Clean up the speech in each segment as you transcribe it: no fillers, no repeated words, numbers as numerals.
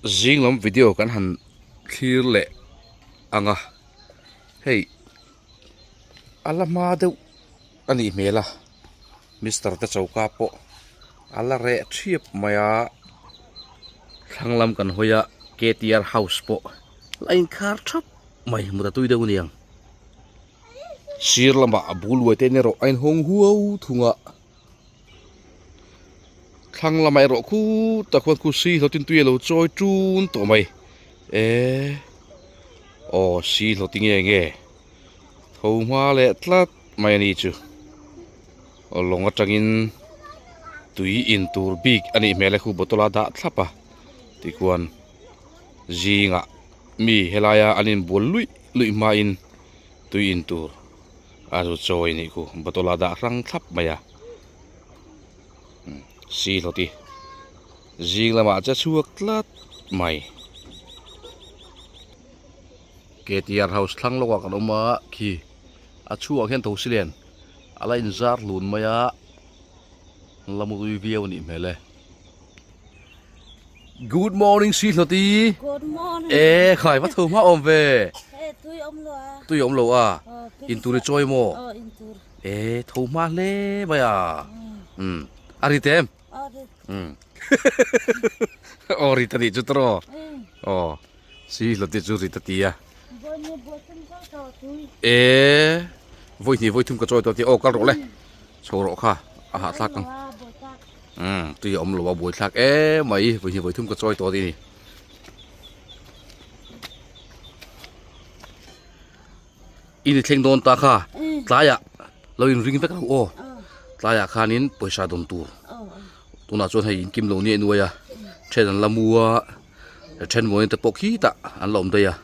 Zing lam video kan han thlir leh ang a, hei a la hma deuh a nih hmel a, mister te choka pawh a la reh thiap mai a, thlang lam kan hawi a K T R house pawh la inkhar thap mai mut a tui deuh a niang sir lamah a bul uai te erawh a inhawng huau thung a. Thlang lamah erawh khutah khuan khu si hlawtin tui a lo chawi tun tawh mai eee aw si hlawti nge nge tho hma leh tlat mai a ni chu aw lawng atangin tui in tur bik a nih hmel e khu bottle a dah thlap a tikhuan zingah mi helaia an inbual luih luih hmain tui in tur. A zu chawi nih khu bottle a dah hrang thlap mai a si hlawt i zing lamah che chhuak tlat mai K T R house thlang lawkah kan awm a khi a chhuak hian thosi len a la inzar hlun mai a la mutui viau a nih hmel e good morning si hlawt i good morning e khai va tho hma awm ve e tui awm lo a tui awm lo a in tur i chawi maw aw in tur e tho hma hle mai a um a ri tem aw ri um aw ri ta nih chu tawh aw si hlawt i chu ri ta ti a e vawi hnih vawi thum ka chawi tawh tia aw kal rawh le chho rawh kha a hahthlak ang umm tui a awm lo a buaithlak em mai vawi hnih vawi thum ka chawi tawh a ni i ni thleng dawn ta kha tlaiah lo in ring vek lo aw tlaiah khanin pawisa dawn tur tunah chuan hei inkim lo nia nuai a then an la mu a then mawina te pawh khitah an la awm daih a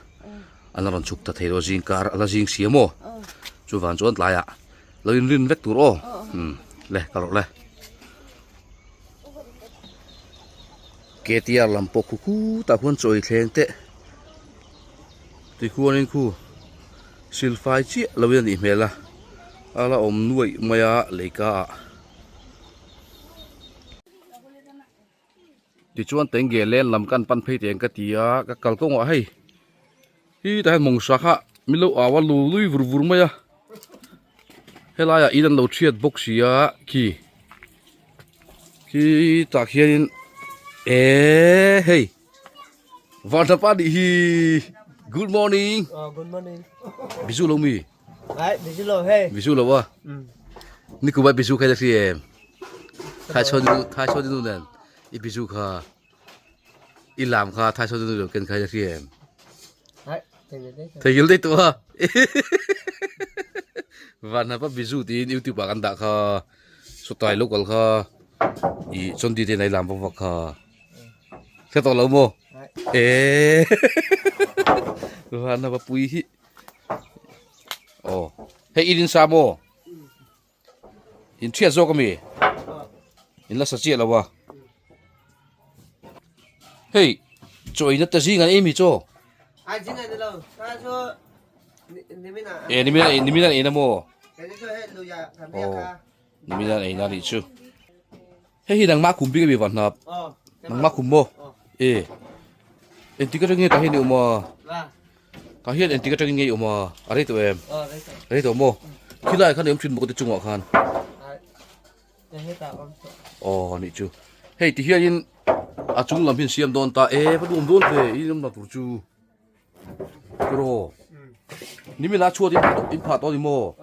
an la rawn chhuk ta thei lo zing kar a la zing si a maw chuvang chuan tlaiah lo in rin vek tur aw umm le ka rawh le K T R lam pawh khu khutah khuan chawi thleng teh tikhuanin khu silfai chiah lo in a nih hmel a a la awm nuaih mai a leika ah. Tichuan tenge len lam kan pan phei teng ka ti a ka kal kawngah hei hi tah hian mawngsa kha min lo au a lu lui vur vur mai a helaiah in an lo thiat bawk si a khi khi tah khianin eee hei Vanthapa nih hi good morning good morning bizu lo mi ai bizu lo hei bizu lo a ni ku bai bizu khai la hri em thai chon thai chon nu nen i bizu kha i lam kha thai chon nu ken khai la hri em ai thei gil dei tu ha van ha pa bizu tin youtube ah kan dah kha sotai local kha i chondi te nai lam vak vak kha hre tawh lo maw e van ha pa pui hi aw hei i din sa maw in thiat zawk ami in la sa chiah lo a hei chaw ei na te zing an ei mi chaw ai zing an lo ta chu nimina e nimina nimina ei na maw oh nimina ei na nih chu Hei hi nangmah khum bik a mi va hnap. Nangmah khum maw? E. Engtik atangin nge tah hian i awm a? Tah hian engtik atangin nge i awm a? A rei tawh em? A rei tawh maw? Khilaiah khan i awm thin bawk te chungah khan. Aw nih chu. Hei ti hianin a chung lam hi an siam dawn ta e va nuam dawn ve i awm dan tur chu. Tiraw? Nimina chhuat in phah tawh a ni maw?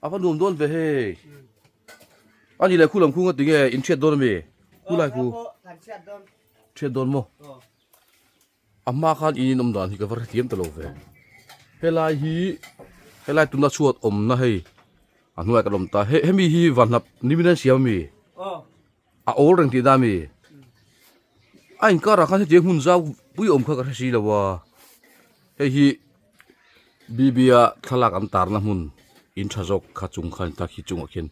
A va nuam dawn ve hei. A ni leh khu lam khu nga tinge in thiat dawn ami? Khu lai khu. Thiat dawn maw? A hma khan in in awm dan hi ka va hrethiam ta lo ve. Helai hi helai tuna chhuat awmna hei a hnuaiah kan awm ta. He hemi hi vanhnap nimin an siam ami? A awl reng tih na ami? A inkarah khan hetiang hmun zau pui awm kha ka hre si lo a. Hei hi BB-a thlalak an tarna hmun in tha zawk kha chung khan ta khi chungah khian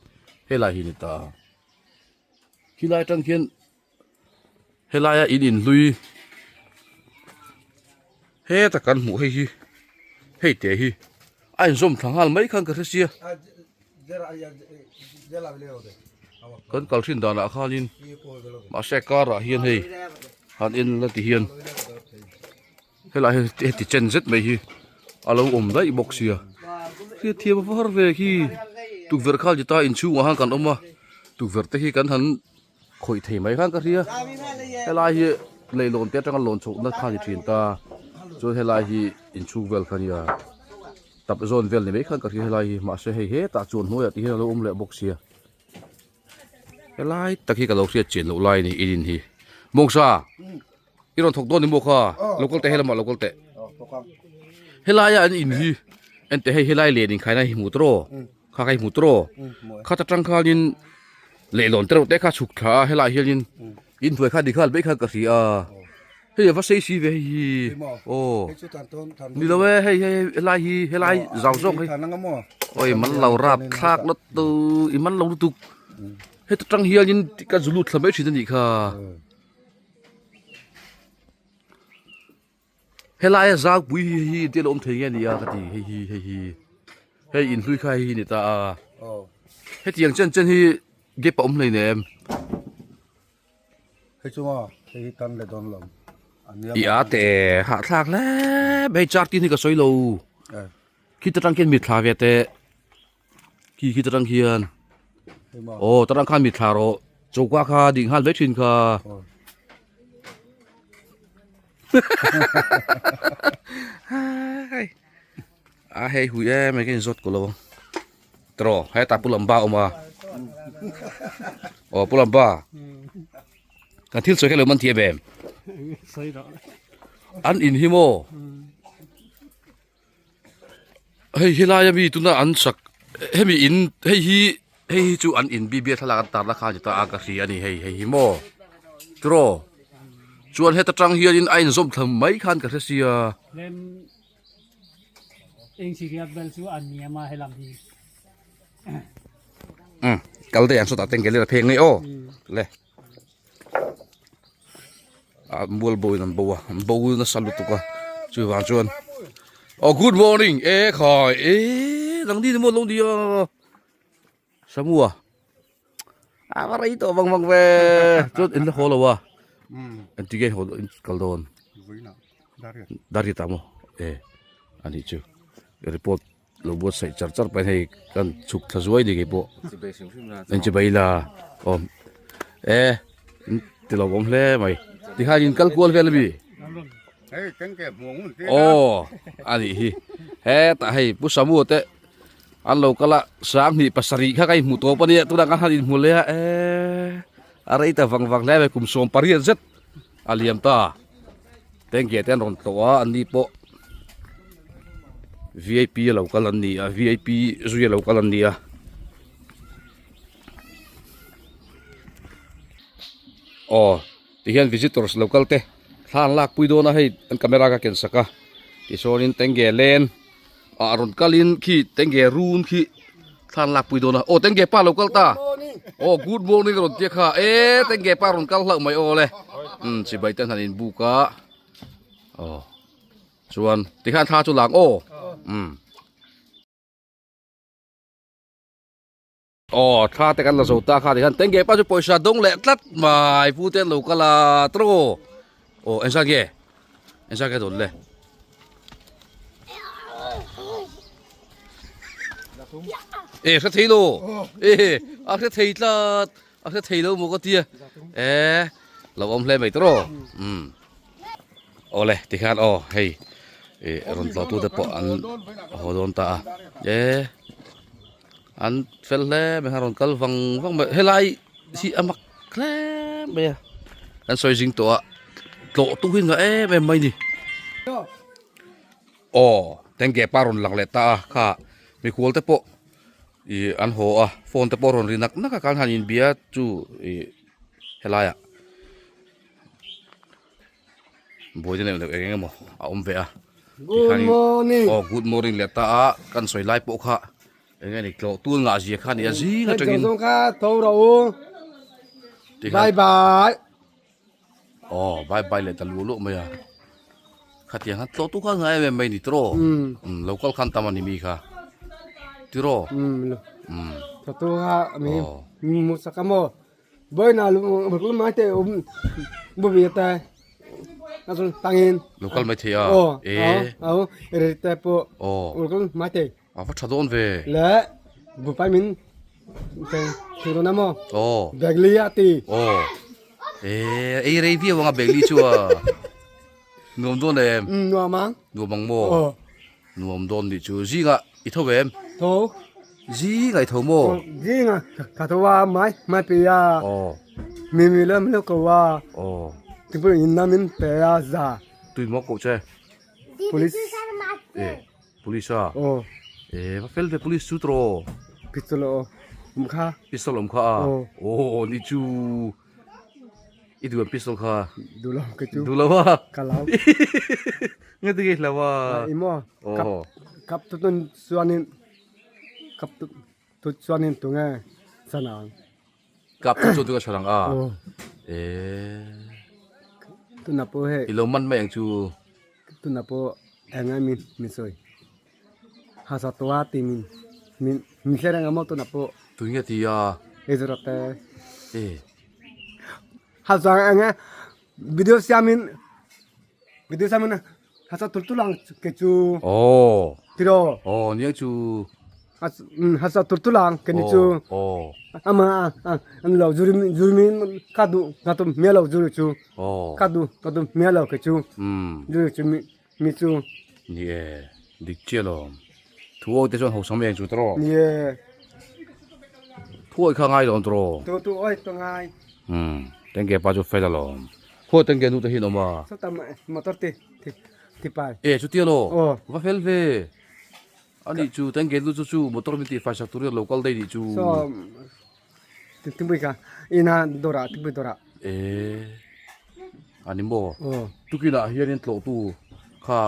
helai hi a ni ta. Khilai atang khian helaia in inhlui heta kan hmuh hei hi hei te hi a inzawm thla nghal mai khan ka hre sia. Kan kal thin danah khanin mahse karah hian hei. Han en la ti hian helai hian heti chen zet mai hi a lo awm daih bawk sia hriatthiam a va har ve khi tukverh kha ti ta inchhungah khan kan awm a tukverh te hi kan han khawih thei mai khan ka hria helai hi leihlawn te atanga lawn chhoh na kha ni thin ta chuan helai hi inchhung vel kha nia tap zawn vel ni mai khan ka hria helai hi mahse hei hetah chuan hnuaiah ti hian a lo awm leh bawk sia helai tak hi ka lo hriat chian loh lai a ni in in hi mawngsa i rawn thawk dawn ni maw kha local teh helamah local teh helaia an in hi enteh hei helai len inkhaina hi hmu tawh kha kha i hmu tawh khat atang khanin leihlawn te reuh te kha chhuk thla a helaiah hianin inhnuai kha ni khal mai khan ka hria a hei a va sei si ve hei hi aw ni lo e hei hei helai hi helai zau zawk hi awi man lo rap thlak lut tu i man lo lutuk heta tang hianin ka zu lut thla mai thin a nih kha. Helaia zangpui hi hei hi te lo awm thei nge nia ka ti hei hi hei hi hei inhlui kha hei hi ni ta a hetiang chen chen hi gap a awm hlei nem hei chunga hei hi tan leh dawn lo i a te hahthlak hle mai hei char tin hi ka sawi lo khita tang khian mitthla ve teh khi khita tang khian aw ta tang khan mitthla rawh choka kha ding nghal vek thin kha. A hei hui em mai ka inzawt ko lo tawh hetah pu lamba a awm a aw pu lamba kan thil sawi kha lo man thiam em an in hi maw hei helai ami tuna an sak hemi in hei hi hei hi chu an in bibia thlalak an tarna kha a ni ta a ka hria a ni hei hei hi maw tiraw chuan heta tang hianin a inzawm thla mai khan ka hre sia. Umm kal daih ang sawtah tengkel ila pheng ngei aw le. Ah mual bo in an bo a an bo nasa lutuk a chuvang chuan oh good morning e khai e nang ni maw lo nia samua a va rei tawh vang vang ve chuan in la haw lo a engtin nge haw in kal dawn dar riat ah maw e anih chu report. Lo buatsaih char char pahin hei kan chhuk thla zuai ni ngei pawh en chi bai la awm e ti lo awm hle mai tikhan in kal kual vel ami aw a nih hi hetah hei pu samu te an lo kal a sanghnih pasarih kha ka inhmu tawp a nia tunah khan han inhmu leh a e a rei ta vang vang hle mai kum sawm pariat zet a liam ta. Tengge te an rawn tlawh a an ni pawh vip a lo kal an ni a vip zui a lo kal an ni a. Aw tihian visitors lo kal te thla an lak pui dawn a hei an camera ka ken sak a tichuanin tengge len ah rawn kalin khi tengge run khi thla an lak pui dawn a aw tengge pa lo kal ta aw good morning a rawn tia kha e tengge pa rawn kal hlauh mai aw le umm chibai te an han inbuk a aw chuan tikhan thla chu lang aw umm. Aw thla te kan la zo ta kha tikhan tengge pa chu pawisa dawng leh tlat mai pu te an lo kal a tawrh aw aw engzat nge engzat nge dawn le e hre thei lo e a hre thei tlat a hre thei lo maw ka tia e lo awm hle mai tawrh aw umm awle tikhan aw hei ih rawn tlawh tu te pawh an haw dawn ta a e. An fel hle mai a rawn kal vang vang mai helai hi a mak hle mai a kan sawi zing tawh a tlawh tu hi ngah em em mai ni aw tengge pa rawn lang leh ta a kha mikhual te pawh ih an haw a phone te pawh rawn ri nak nak a kan han inbia chu ih helai ah buaina neuh neuh eng eng emaw a awm ve a Good morning aw good morning leh ta a kan sawi lai pawh kha eng nge ni tlawh tul ngah zia kha a ni a zing atangin zawng kha tho rawh u bye bye aw bye bye leh ta luh luh mai a khatiang khan tlawh tu kha ngai em em mai ni tiraw um local khan tam a ni mi kha tiraw um tlawh tu kha mi mu sak a maw Boina lu mai te um bu bi ta. tangin Local mai thei a e aw ri te pawh local mai thei a va tha dawn ve le bupai min thei dawn a maw begli a ti aw e ei rei viau anga begli chu a nuam dawn em nuam ang nuam ang maw Nuam dawn nih chu zingah i tho em? Tho. Zingah i tho maw? Zingah ka tho a mai mai pi a. Aw. Mi mi le mi lo ko a. Aw. Tipui in na min pe a za. Tui maw koh che? Police. E police a. Aw. E va fel ve police chu tawh. Pistol aw awm kha. Pistol awm kha a. Aw. Aw ni chu. I duh em pistol kha? Duh lo ka chu. Duh lo a? Ka lo. Nge ti lo a? I maw? Kap kap tu tun chuanin kap tu tu chuanin tu nge chanang. Kap tu chuan tu nge chanang a? E. Tuna pawh hei. I lo man mai ang chu. Tuna pawh engai min min sawi. Hasa tua ti min min min hre reng a maw tuna pawh. Tui nge ti a? Ei zawt te. E. Hasa eng e video siam in video siam in hasa tul tul ang ke chu. Oh. Tiro. Oh nia chu. Hasa tul tul ang ke ni chu. Oh. Ama an lo zuri zuri min ka du ka tu me lo zuri chu. Oh. Ka du ka tu me lo ke chu. Zuri chu mi Mi chu. Ni e, dik chiah lo. Thuawi te chuan hosam eng chu tawh. Ni e. Thuawi kha ngai lo tawh. Tu tu oi tu ngai. Um, tengge pa chu fel alawm. Khawi tengge nu te hi an awm a. Sawta motor ti ti ti pai. E chutia lo. Aw. Va fel ve. Ani chu tengge nu chu chu motor min tih fai sak turin a lo kal daih nih chu. Saw ti ti ka ina dawrah ti pui dawrah. E ani maw Aw. tukinah hianin tlawhtu kha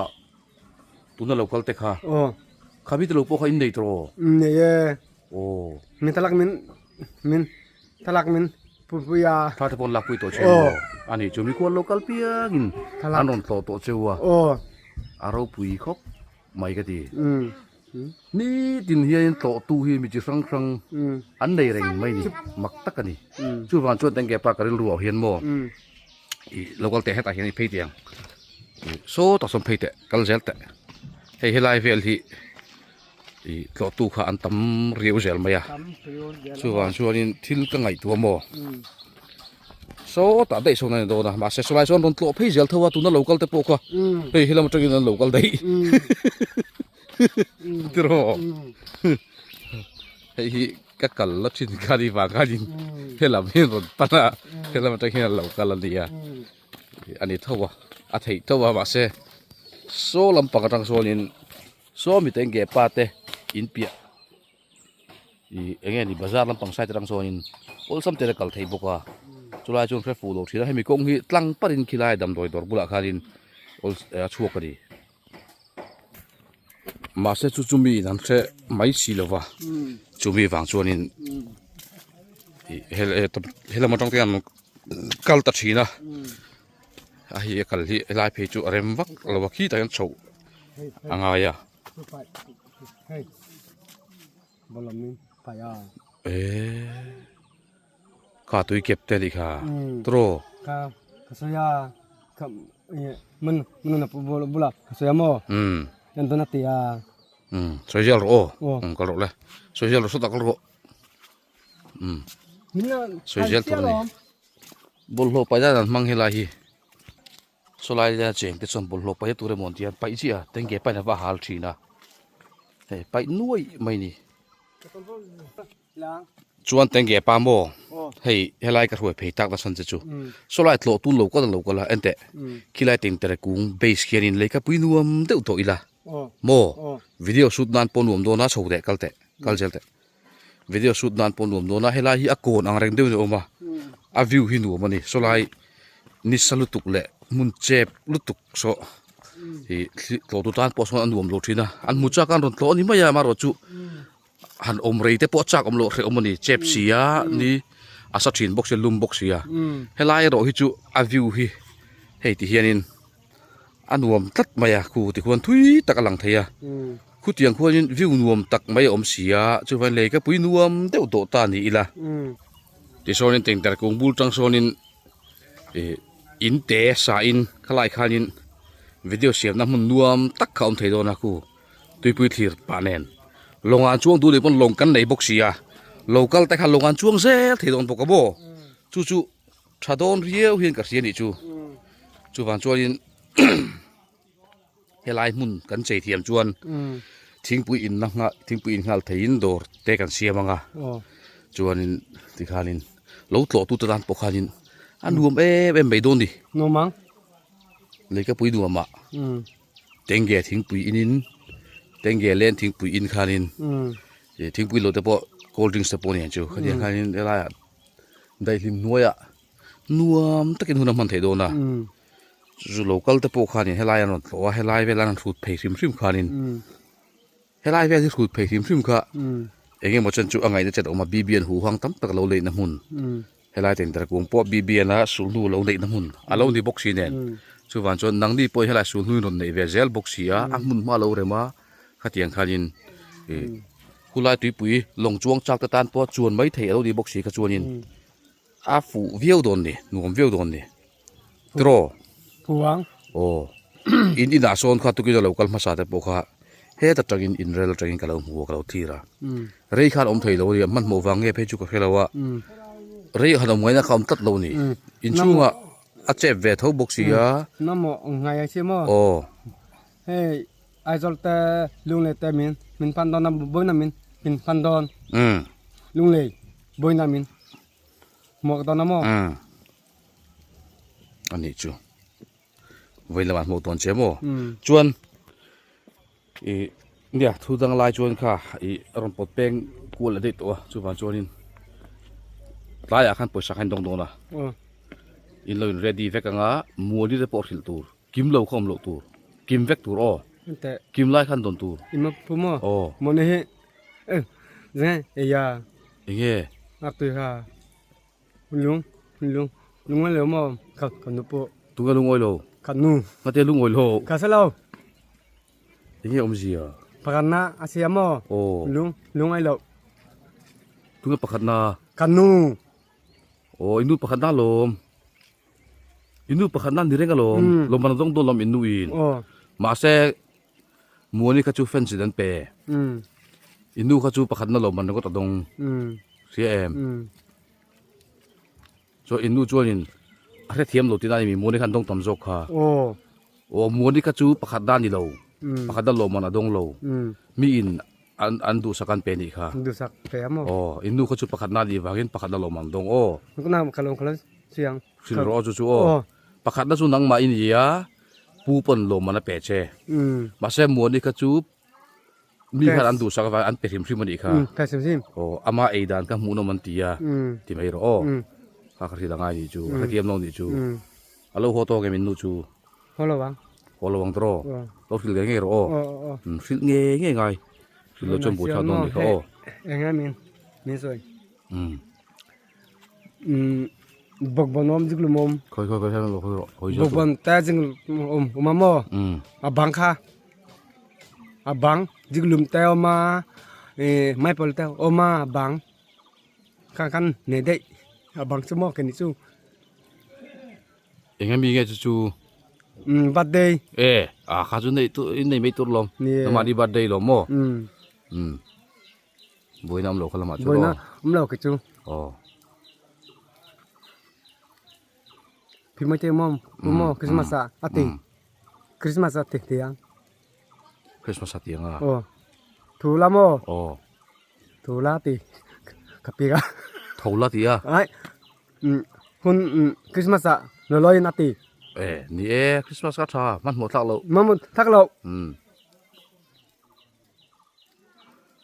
tuna lo kal te kha Aw. kha mi te lo pawh kha in nei tawh aw. Nei e. Aw. Min talak min min talak min pu pui a. Thla te pawh an lakpui tawh che maw? Ani chu mikhual lo kal piangin an rawn tlawh tawh cheu a. Aw. A ropui khawp mai ka ti. Nitin hianin tlawhtu hi mi chi hrang hrang an nei reng mai ni, mak tak a ni. Chuvang chuan tengge pa ka rilru ah hian maw ih local teh hetah hian i phei teh ang. Saw tak sawn phei teh, kal zel teh. Hei helai vel hi ih tlawhtu kha an tam riau zel mai a. Chuvang chuanin thil ka ngaihtuah maw. Saw tah daih sawn a ni dawn a mahse sawlai sawn rawn tlawh phei zel tho a tuna lo kal te pawh kha hei helam atangin an lo kal daih tiraw hei hi ka kal la thin kha ni vang khanin helam hi an rawn pan a helam atang hian an lo kal a nia a ni tho a a theih tho a mahse saw lampang atang sawnin saw mite nge pa te in piah. Ih eng nge ni bazar lampang side atang chuanin awlsam te a kal thei bawk a chulai chuan hre fuh lo thin a hemi kawng hi tlang parin khilai damdawi dawr bulah khanin awl a chhuak a ni mahse chu chu mi in an hre mai si lo va chumi vang chuanin ih helam atang te hian kal ta thin a a hei a kal hi helai phei chu a rem vak lo a khitah hian chhoh a ngai a. Eh kha tui kep te anih kha tawh umm sawi zel rawh aw umm kal rawh le sawi zel rawh sawtah kal rawh umm sawi zel tur a ni bawlhhlawh paih dan an hmang helai hi. Sawlai ila cheng te chuan bawlhhlawh paih tur emaw an ti a, paih chiah a tengge pahin a va hal thin a, hei paih nuai mai a ni. Chuan tengge pa maw hei helai ka hruai phei tak nasa che chu sawlai tlawh tun lo kal lo kal a enteh khilai tengtere kung base khianin leikapui nuam deuh tawh ila maw video shoot nan pawh nuam dawn a chho teh kal teh kal zel teh. Video shoot nan pawh nuam dawn a helai hi a kawn ang reng deuhin a awm a a view hi nuam a ni sawlai nisa lutuk leh hmun chep lutuk saw ih tlawh tu tan pawh sawn a nuam lo thin a an hmu chak a an rawn tlawh a ni mai a amaherawh chu han awm rei te pawh a chak awm loh hreh awm a ni chep si a ni a sa thin bawk sia lum bawk sia helai erawh hi chu a view hi hei ti hianin. A nuam tlat mai a khu tikhuan thui tak a lang thei a khutiang khuanin view nuam tak mai a awm si a chuvain lei ka pui nuam deuh tawh ta ni ila tisawnin tengter kung bul tang sawnin ih. In te sa in khalai khanin video siamna hmun nuam tak kha a awm thei dawn a khu tuipui thlir pah nen lawng ah an chuang duh leh pawn lawng kan nei bawk si a lo kal te kha lawng ah an chuang zel thei dawn bawk a maw chu chu tha dawn riau hian ka hria a nih chu chuvang chuanin helai hmun kan chei thiam chuan thingpui in na nghah thingpui in nghal theiin dawr te kan siam ang a chuanin tikhanin lo tlawh tu te tan pawh khanin a nuam em em mai dawn a ni. Nuam ang. Leikapui nuamah tenge thingpui inin tenge len thingpui in khanin ih thingpui lo te pawh cold drinks te pawh nen chu khatiang khanin helaiah daihlim hnuaiah nuam takin hun a hman theih dawn a. Chu lo kal te pawh khanin helai an rawn tlawh a helai vel an rawn hrut phei hrim hrim khanin helai vel hi hrut phei hrim hrim kha eng emaw chen chu a ngaihna chen a awm a BBN huh hang tam tak lo leihna hmun helai tengdar kung pawh BBN a sulhnu lo neihna hmun a lo ni bawk si nen chuvang chuan nangni pawh helai sulhnu in rawn neih ve zel bawk si a a hmun hma lo rem a khatiang khanin ih khulai tuipui lawng chuang chak te tan pawh chuan mai thei a lo ni bawk si kha chuanin a fuh viau dawn ni nuam viau dawn ni. Tiraw? Phuang. Aw. In inah sawn kha tukin a lo kal hmasa te pawh kha heta tangin inrel atangin ka lo hmu a ka lo thlir a. Rei khan awm thei lo a ni a, hmanhmawh vang nge phei chu ka hre lo a. Rei han awm ngaihna kha awm tlat lo a ni. Inchhungah a chep ve tho bawk si a. Mamawh ngai a si maw? Aw. Hei Aizawl te Lunglei te min min pan dawn a bawina min min pan dawn. Lunglei bawina min hmuak dawn a maw? A nih chu vawi lamah hmuh tawn che maw chuan ih nia thu dang lai chuan kha ih a rawn pawt peng kual leh daih tawh a chuvang chuanin tlaiah khan pawisa kha in dawng dawn a in lo in ready vek anga muali te pawh hrilh tur kim lo kha awm loh tur kim vek tur aw kim lai khan dawn tur aw enge. Lung lung lungawi lo maw ka ka nu pawh. Tunge lungawi lo? Ka nu. Ngate lungawi lo? Ka hre lo. Enge awmzia? Pakhatna a sia maw? Aw. Lung lungawi lo. Tunge pakhatna? Ka nu. Aw i nu pakhatna lawm. I nu pakhatna ni reng alawm. Lawmman a dawng dawn lawm i nu in. Aw. Mahse Muani kha chu fence in an pe. I nu kha chu pakhatna lawmman ringawt a dawng. Hria em? Chuan i nu chuanin a hrethiam lo tihna a ni mi Muani kha an dawng tam zawk kha. Aw Muani kha chu pakhatna a ni lo. Pakhatna lawmman a dawng lo. Mi in an an duhsak an pe nih kha. Duhsak pe a maw? Aw i nu kha chu pakhatna a nih vangin pakhatna lawmman a dawng aw. Chiang. Hrilh rawh chu chu aw. Pakhatna chu nangmah i ni a. Pu pawn lawmman a pe che. Mahse Muani kha chu mi khan an duhsak avangin an pe hrim hrim a nih kha. Pe hrim hrim. Aw ama ei dan kha hmuhnawm an ti a ti mai rawh aw. Kha ka hrilh angai nih chu a hrethiam lo nih chu. A lo haw tawk em in nu chu? Haw lo ang. Haw lo ang tawh. Lo hrilh ngei ngei rawh aw. Hrilh ngei ngei ngai. Hrilh lo chuan buaithlak dawn nih kha aw. Eng nge min min sawi? Bawkbawn awm zikhlum awm. Khawi khawi khawi hian lo hawi rawh hawi zawk. Bawkbawn te zikhlum awm awm a maw? A bang kha a bang zikhlum te awm a ih maipawl te awm a a bang kha khan nei daih a bang chu maw keini chu. Eng emi nge chu chu? Birthday. E a kha chu nei tur in nei mai tur lawm. Nangmahni birthday lawm maw? Buaina awm lo kha lamah chu Buaina awm lo kei chu. Aw. Phimai te mom umo Christmas a ati. Christmas a ti tiang. Christmas a tiang a. Aw. Thu la mo. Aw. Thu la ti. Ka pi ka. Tho la ti a. Ai. Hun Christmas a lo loin ati. E ni e Christmas ka tha hmanhmawh thlak lo. Hmanhmawh thlak lo.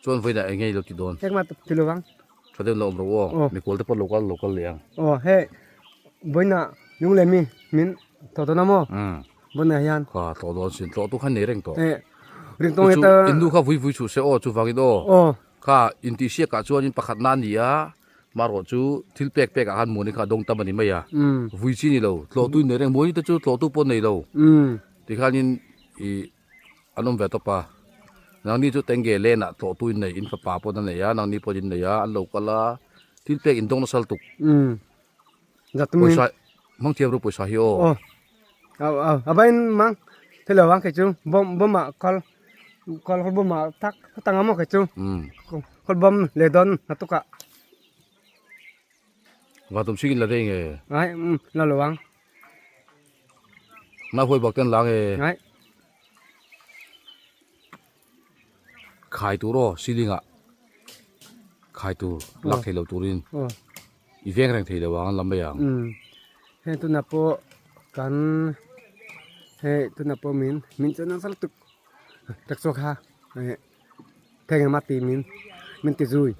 Chuan vawiinah eng nge i lo ti dawn? Engmah ti lo vang. Tha deuhin lo awm rawh aw. Aw. Mikual te pawh lo kal lo kal leh ang. Aw hei vawiinah lunglei mi min tawh dawn a maw? Umm. Vawiinah hian. Kha tlawh dawn sin tlawh tu kha nei reng tawh. Eh ring tawng hi ta. In nu kha vui vui chhuh se aw chuvangin aw. Aw. Kha intihsiak ah chuanin pakhat na a ni a, marawh chu thil pek pek ah khan muani kha a dawng tam a ni mai a. Umm. Vui chi ni lo tlawh tu in nei reng muani te chu tlawh tu pawh nei lo. Umm. Tikhanin ih. An awm ve tawp a, nangni chu tenge lane ah tlawh tu in nei, in fapa pawh na nei a, nangni pawh in nei a, an lo kal a, thil pek in dawng nasa lutuk. Umm. Pawisa Hmang thiam ru pawisa hi aw. Aw aw a vain mang thelo ang kei chu bawm bawm ah kal kal bawm ah tak tang a maw kei chu khawl bawm leh dawn na tuk ah. Vatum chhing in la rei nge. Ai la lo ang. Na huai bak ten la nge. Ai. Khai tur aw ceiling ah khai tur lak thei lo turin i veng reng thei lo ang an lam mai ang. Heng tunah pawh kan hei tunah pawh min min chuan nasa lutuk tak chu kha theng ema ti min min ti zui.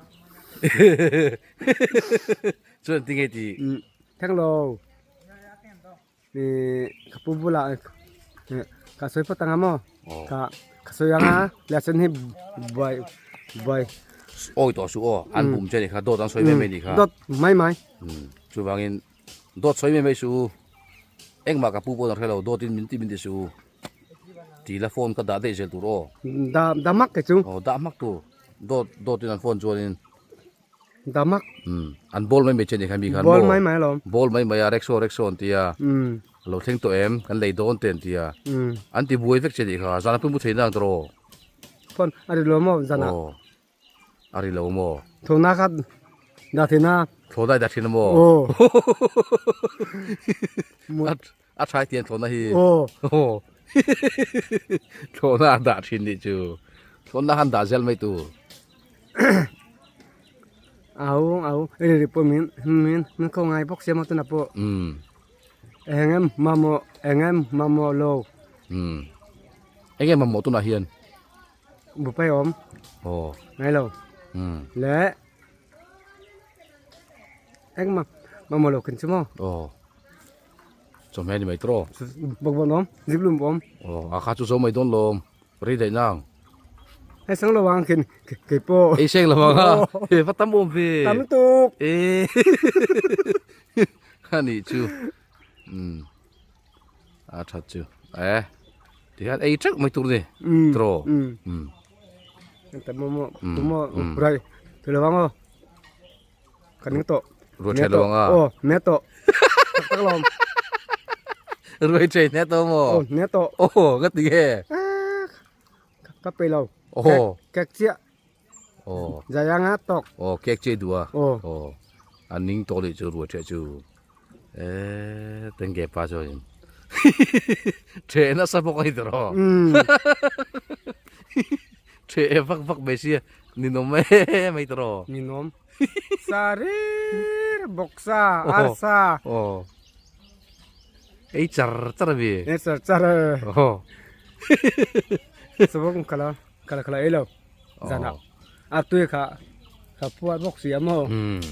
Chuan tinge ti? Theng lo. Ka pu bulah ka sawi phawt ang a maw ka ka sawi ang a leh chuan hei buai buai awi tawh suh aw an bum che a nih kha dawt an sawi mai mai a nih kha dawt mai mai chuvangin dawt sawi mai mai suh u engmah ka pu pawh an hre lo dawtin min ti min ti suh u tih la phone ka dah daih zel tur aw dah dah hmak kei chu aw dah hmak tur dawt dawtin an phone chuanin Damak. Umm an ball mai mai che ni kha mi khan maw. Ball mai mai alawm. Ball mai mai a reksaw reksaw an tia. Umm. A lo thleng tawh em kan lei dawn te an tia. Umm. An ti buai vek che ni kha zan a pawimawh thei nang tawh. Phone a ri lo maw zan ah. Aw a ri lo maw. Thawhna kha dah thin a. Thlawhna i dah thin a maw. Aw. A tha tiang thlawhna hi. Aw. Aw. Thlawhna a dah thin nih chu. Thlawhna han dah zel mai tur. Au au ri ri pawh min min min khaw ngai bawk sia maw tunah pawh. Umm. Eng em mamawh eng em mamawh lo. Umm. Eng em mamawh tunah hian. Bupai awm. Aw. Ngai lo. Umm. Le. Eng mamawh lo khin chu maw. Aw. Chawhmeh a ni mai tawh. Bawk bawk lawm, zip lum awm. Aw, a kha chu zo mai dawn lawm, rei daih nang. Hei sang lo ang khin kei pawh. Ei seng lo ang a, he va tam awm ve. Tam tuk. E a nih chu. Um a that chu. E tihian ei teuh mai tur ni. Tawh. Um. Ta mo mo tu mo rai tu lo ang aw. Kan ning tawh. Ruai ṭhei lo ang a. Aw, ne tawh. Tak tak lawm. Ruai ṭhei ne tawh maw? Aw, ne tawh. Aw, ka ti nge? Ka pe lo. Aw. Kek chiah. Aw. Zai anga tawk. Aw, kek chiah i duh a. Aw. Aw. A ning tawh leh chu ruai ṭheh chu. Eh, tengge pa chuan ṭheh nasa bawk a ni tawh. Ṭheh vak vak mai sia. Ninawm mai mai tawh rawh. Ninawm. Sa rir bawksa arsa. Aw. Ei char char a mi. Ei char char. Aw. Sabawng kala kala kala ei lo. Zana. Artui kha kha puar bawk si a maw. Hmm.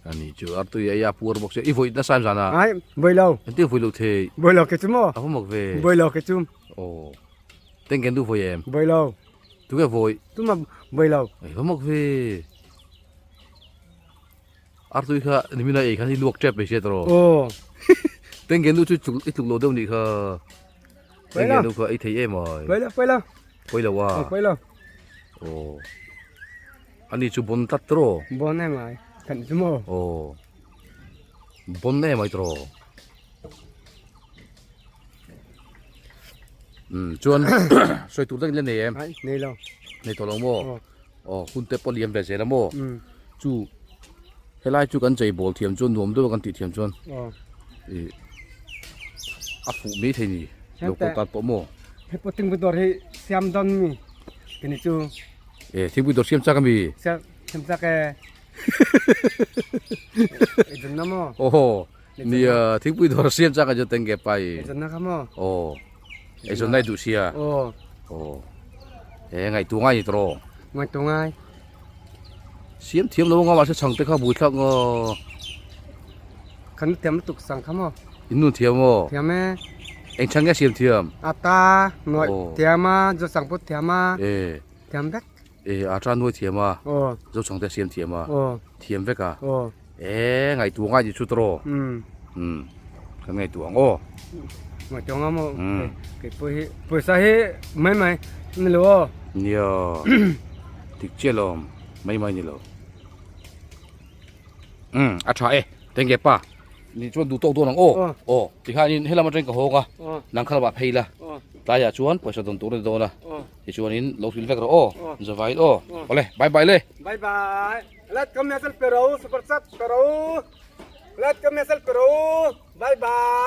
Ani chu artui ei a puar bawk si. I vawi nasa em zana? Ai, vawi lo. Engtin vawi lo thei? Vawi lo ke chu maw? A va mak ve. Vawi lo ke chu. Aw. Tengken du vawi em? Vawi lo. Tunge vawi? Tuma vawi lo. Ei va mak ve. Artui kha nimina ei khan i luak tep mai sia tawh. Aw. Tengken nu chu i tluk lo deuh nih kha. Tengken nu kha ei thei em ai. Pawi lo, pawi lo. Pawi lo a. Aw, pawi lo. Aw. Ani chu bon tlat tawh. Bon em ai. Khan chu maw. Aw. Bon em ai tawh. Um chuan sawi tur deuhin la nei em? Ai, nei lo. Nei tawh lo maw? Aw, hun te pawh liam ve zel a maw? Um. Chu helai chu kan chei bawl thiam chuan nuam deuh a kan tih thiam chuan Aw. ih a fuh mai thei ni lo kawh tan pawh maw? He pawh thingpui dawr hi siam dawn mi ka ni chu. E thingpui dawr siam chak a mi? Siam siam chak e. E zun na maw? Aw. Nia thingpui dawr siam chak a chu teng ke pai. Eizawn na kha maw? Aw. Eizawn na i duh sia. Aw. Aw. E ngaihtuah ngai ni tawh. Ngaihtuah ngai. Siam thiam lo nga mahse chhang te kha bui thlak ngaw. Kan thiam lutuk sang kha maw? In nun thiam maw? Thiam e. Eng chhang nge siam thiam? Ata nuai thiam a, zo chang pawh thiam a. E. Thiam vek. E ata nuai thiam a. Aw. Zo chhang te siam thiam a. Aw. Thiam vek a. Aw. E ngaihtuah ngai ni chu tawh. Umm. Umm. Kan ngaihtuah ang aw. Ngaihtuah ang maw? Umm. Kei pawh hi pawisa hi mai mai ni lo aw. Nia. Dik chiah lo mai mai ni lo. Umm a tha e. Tenge pa. Ni chuan duh tawk dawn ang aw. Aw tikhanin helam atangin ka hawng a, nang kha lamah phei la. Tlaiah chuan pawisa dawn tur a ni dawn a, tichuanin lo hrilh vek rawh aw, Zavaiin aw. Awle, bye bye le. Bye bye. Let ka message pe ro, super chat pe ro. Let ka message pe ro. Bye bye.